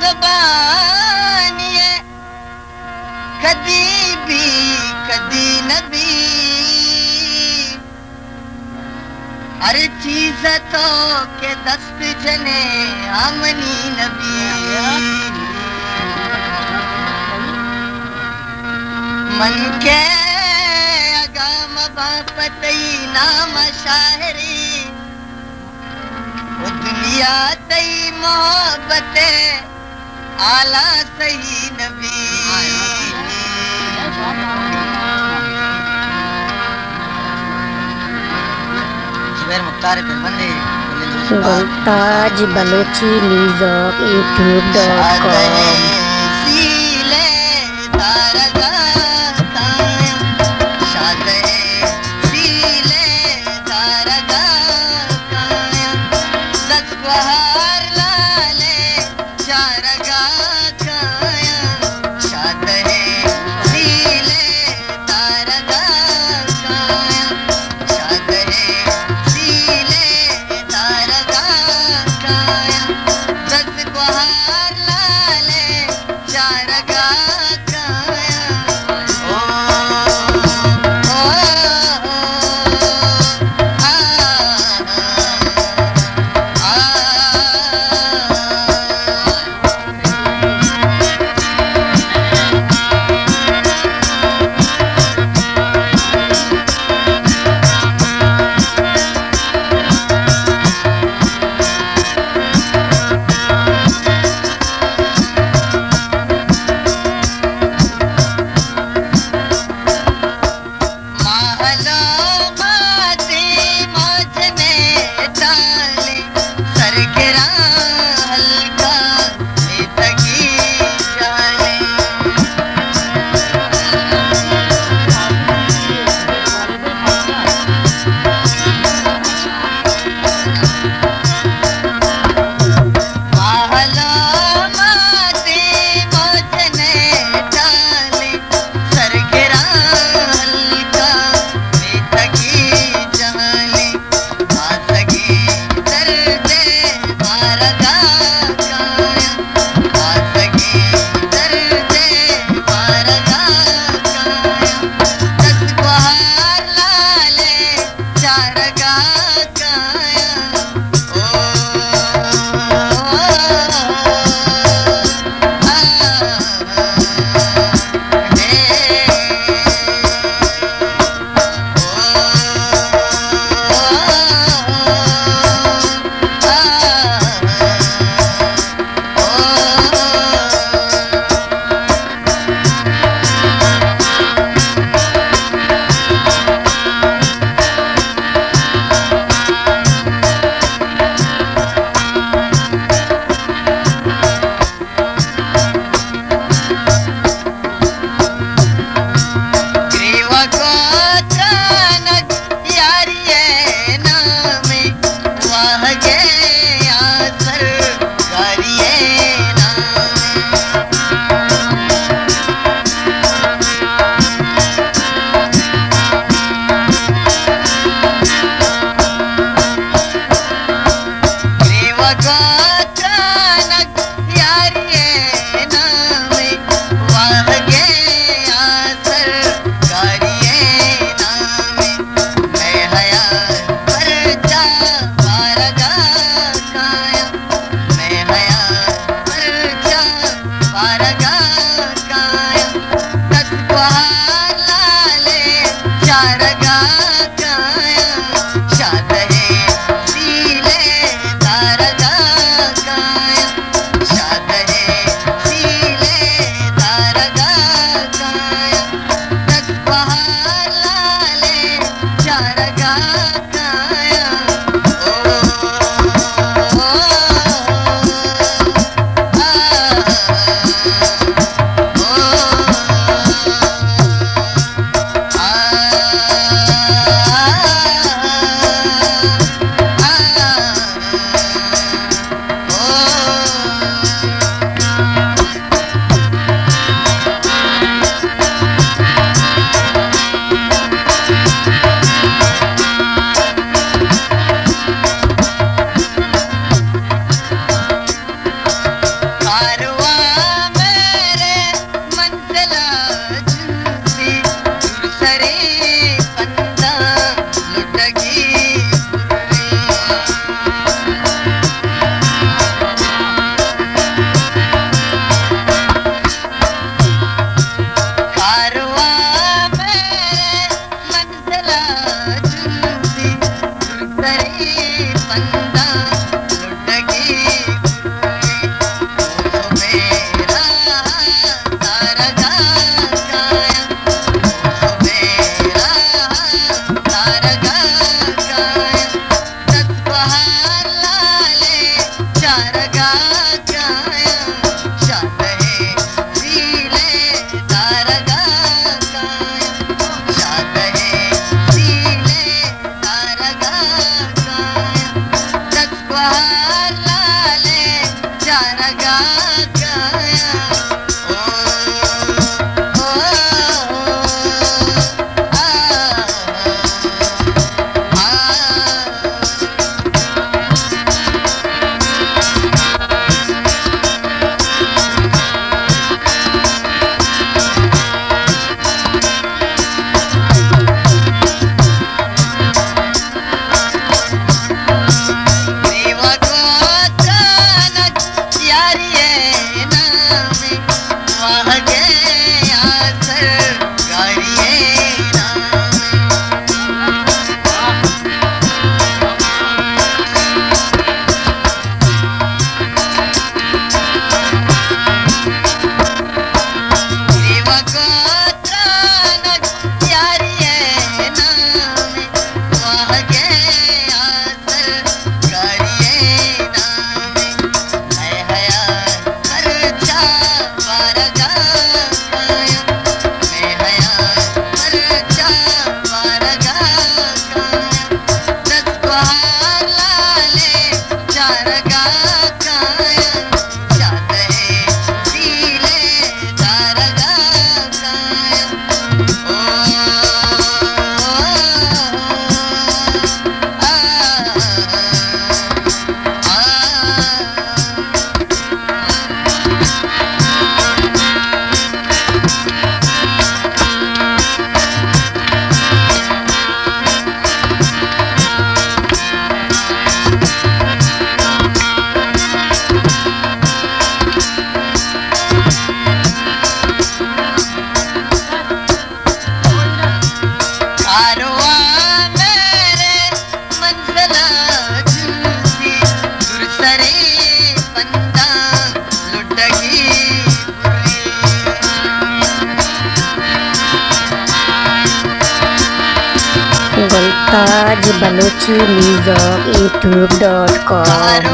زبانی ءَ کدی بی، کدی نہ بی۔ ہر چیز ءَ تو کہ دست جنے آ منی نبی۔ من کہ اگاں مباں پہ تئی نام ءَ شاعری، او دنیا تئی محبت ءِ آلا سہی نبی۔ زبیر مختار ءِ پربندے، گلیں دوست پاک۔ Gultaj Balochi music YouTube dot com. دارگا کایاں، دست گوہار لالے چارگا کایاں، شادہ سیلے دارگا کایاں، شادہ سیلے دارگا کایاں، دست گوہار لالے چارگا کایاں۔ او، او، او، آ، آ، آ۔ ماہلو ماتی ماجنے ٹالی، سرگراں ہلکا لیتگی جالی۔ ماہلو ماتی ماجنے ٹالی، سرگراں ہلکا لیتگی جالی۔ آسگی درد مارگا کایاں، آسگی درد مارگا کایاں، دست گوہار لالے چارگا کایاں۔ او، او، او، آ۔ Gultaj Balochi music YouTube dot کام۔